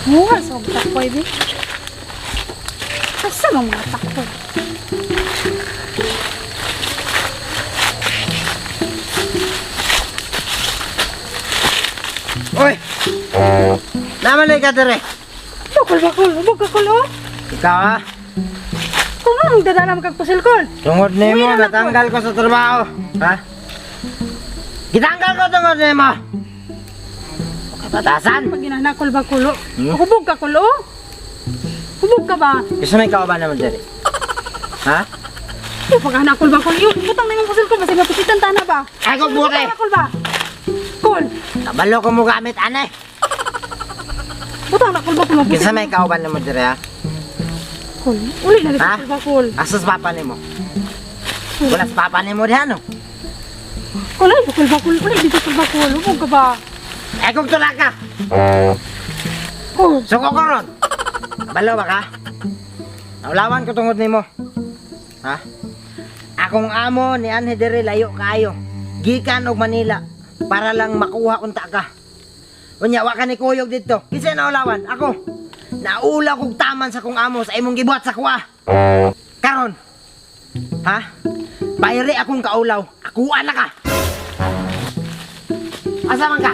Muha sa og takoy bi. Asa man mga takoy? Uy! Naman ka dire. Bakol bakol, hubog ka kol oh. Ikaw ha? Kung anong dadala mo kag pusil kol. Tungod nimo Uwi na lang, natanggal ko sa trabaho. Ha? Gitanggal ko tungod nimo. Kabatasan. Pag ginanakol bakol oh. Hmm? Hubog ka kol oh. Hubog ka ba? Gusto may kauban naman dire. Ha? Yo pag hanakol bakol yo, butang na imong pusil kol basta mapisitan ta na ba? Ay, kog buti. Butang na kol ba? Kol, Kabalo ko mo gamit ane. butang na kol bakol mapusit. Kinsa may kauban nimo dire ha? Kol, uli na Ha? kol bakol. Asa sa papa nimo? Wala sa papa nimo diha no. Kol ay bakol bakol, uli dito kol bakol, hubog ka ba? Ay kog tulak ka. Kol, Suko ko ron. Kabalo ba ka? Naulawan ko tungod nimo. Ha? Akong amo ni Anhe diri layo kaayo. Gikan og Manila para lang makuha unta ka. Unya wa ka ni kuyog didto. Kinsa naulawan? Ako. Naulaw kog taman sa kong amo sa imong gibuhat sa kuha. Karon. Ha? Bayri akong kaulaw. Akuan na ka. Asa man ka?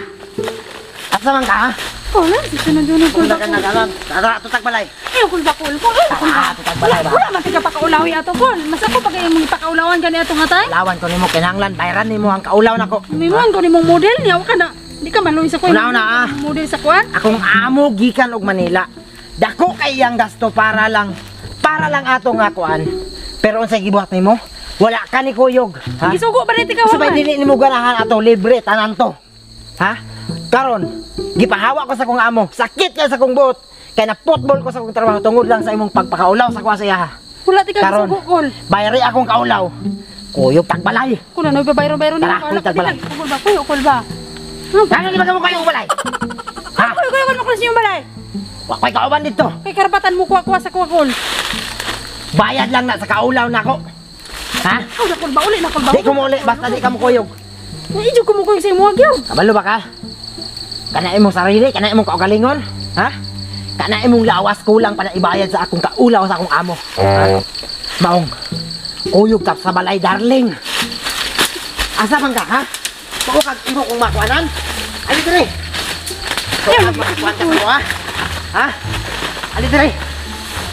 Asa man ka ha? kol, ay dito na dyan kol Kung ka bakol. na karon. Tara, tutag balay. Ay, kol bakol, kol, ay kol. Ah, tutag balay ba? Wala man tika pakaulawi ato kol. Mas ako pag imong ipakaulawan gani ato nga tay. Lawan ko nimo kinahanglan bayran nimo ang kaulaw nako. Mimuan ko nimong model niya wa ka na. Di ka maluoy sa kuan. Una, una, ah. Model sa kuan. Akong amo gikan og Manila. Dako kay iyang gasto para lang ato nga kuan. Pero unsay gibuhat nimo? Wala ka ni kuyog, ha? Gisugo ba rin tika wa Sabay man? dili nimo ganahan ato libre tanan to. Ha? Karon, gipahawa ko sa kong amo. Sakit kay sa kong buot. Kay na football ko sa kong trabaho tungod lang sa imong pagpakaulaw sa kuha sa iya. Wala tika Karon. gisugo kol. Bayri akong kaulaw. Kuyog tagbalay. Kuno no bayro-bayro Tara, nimo. kulit, balay. Kol ba kuyo kol ba? Ano di ba kamo kayo balay? Ha? Kuyo kuyo kol makulis yung balay. Wa ko'y kauban dito. Kay karapatan mo kuha-kuha sa kuha kol. Bayad lang na sa kaulaw nako. Ha? Aw na kol ba uli na kol ba? Di ko muli, basta di ka mo kuyog. Ijo ko mo kuyog sa imo gyud. Kabalo ba ka? Kana imong sarili, kana imong kaugalingon, ha? Kana imong lawas kulang pa na ibayad sa akong kaulaw sa akong amo. Ha? Maong kuyog ka sa balay, darling. Asa man ka, ha? Mao kag imo kong makuanan? Ali diri. Ayaw, Ayaw, makuan ka sa ha? Ha? Ali diri.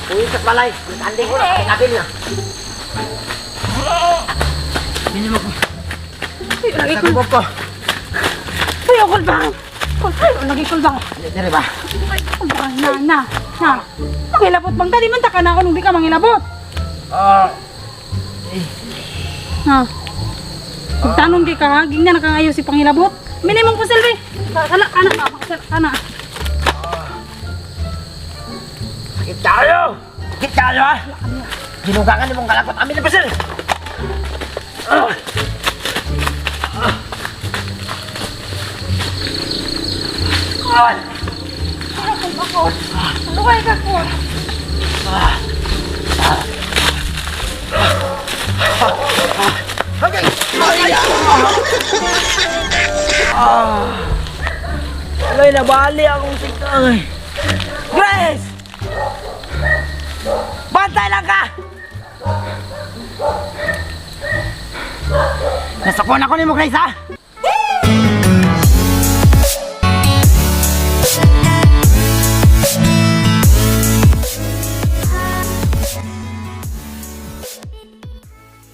Kuyog ka sa balay. Tanding ko na, kapil na. Minimo ko. Kuyo lagi Sa kol. kubok ko. Kuyo kol ba? Kol kuyo lagi kol ba? Ali diri ba? Ay, kol ba? Na na na. Mangilabot bang dali man ta ka na ako nung di ka mangilabot. Ah. Ha. Tanong kay ka ha, gingnan na ka ngayon si pangilabot. Minimum ko selbi. Kana kana ba kana. Sakit kayo! Sakit kayo ha! Ginugangan ni mong kalakot amin na pasil! Ah! Ah! Ano kol ba kol? Luway ka kol. Okay! Ay! Ah! Alay, nabali akong tingkang. Grace! Bantay lang ka! Nasakon ako ni mo, Grace, ha?